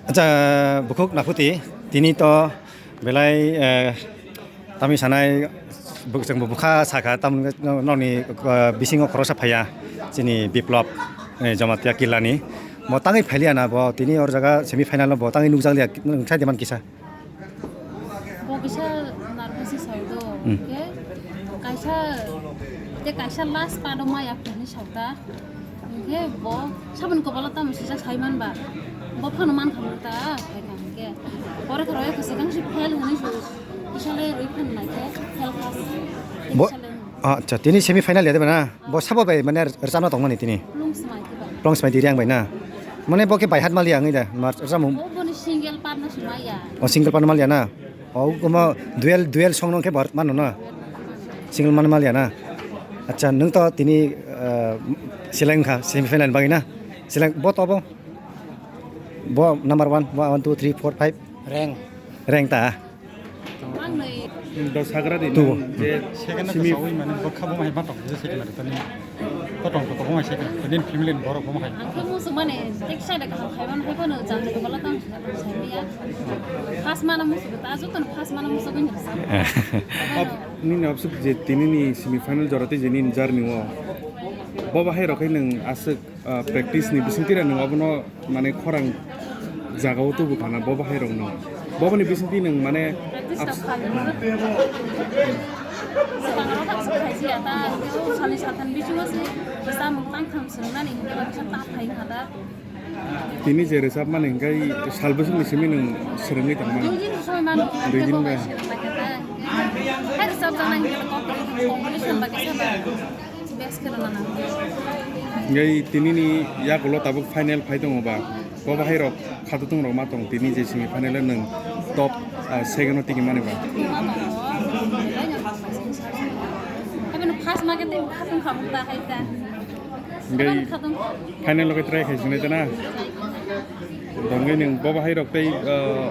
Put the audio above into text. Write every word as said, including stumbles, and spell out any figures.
Acha, bukhuk naphuti, tini to belai, eh, tamni sanai, buk-, chwngbo bwkha sakha, tamni nokni, eh, bisingo khoroksa phaiya, chini Biplop, eh, Jamatia Killani. Bo tangwi phailiya na, bo tini or jaga semi final no bo tangwi nukjakliya, nwng sai de man kisa. Bo kisa nervous ni sai do. Hmm. Hwnkhe kaisa, tei kaisa last part o maya phirni sauta. Hwnkhe bo saboni kopalo tamo sijak sai manba. Bo phano man khamung ta, khai kha hwnkhe. Pore khoro eko sikang si fail hwnwi su. Kisa le rwi phan naikhe, fail khas. Bo, kisa le. Acha, tini semi final ya de bana? Bo sabo bai mane rwchapna tongmani tini? Plung smai khe ba. Plung smai di riang bai na? Mane bo khe bai hat maliya wngwi da? Mar rwchapmung? Bo boni single part no se maya. O single part no maliya na? O omo dual, dual song no khe bo mano na? Single man maliya na? Acha, nwng to tini, eh, seleng kha semi final bagwi na? Seleng bo to bo? Bo number one, one, two, three, four, five. Rank. Rank ta? Ang nai. Dos hagra di. Tubo. Nang je second semi- sawi mane bokha bo mai batok je second tani. Kotong kotong bo mai second. Tani family ni borok bo mai. Ang khe musu mane tek side kaham khai mane hai phano jang ko bala tang sai ya. First mana musu ta ajo tan first mana musu bin sa. Nini absuk je tini ni semi final jora tei je nini journey o. Bo bahai rok hai nwng aswk ah, practice ni bisingtwi rok nwng obono mane khorang jagao tubu khana bo bahai rok nwng. Boboni bisingtwi nwng mane Practice abs- ta khayo. Swkang rok kha swk khaisi ya ta, salni satham bisingo se samung tangtham swrwngnani hwnkhe baksa ta phai kha ta. Tini je rwchapmani hwnkhe sal bwswkni simi nwng swrwngwi tongmani? Dui din soi mano, Dui din bai. Hai rwchapjaknai hwnkhe competition bai khe. Best khe rwna nang. Ngai tinini yagulo tabuk final phai tongo ba. Bo bahai rok khatung rok ma tong tini je semi final o nwng top, ah, second o tigi mani ba. Abeno first ma khe tei khatung khamung ta hai ta. Ngai Abeno khatung. Final o khe try khai sinai ta na. Dongwi nwng bo bahai rok tei, ah,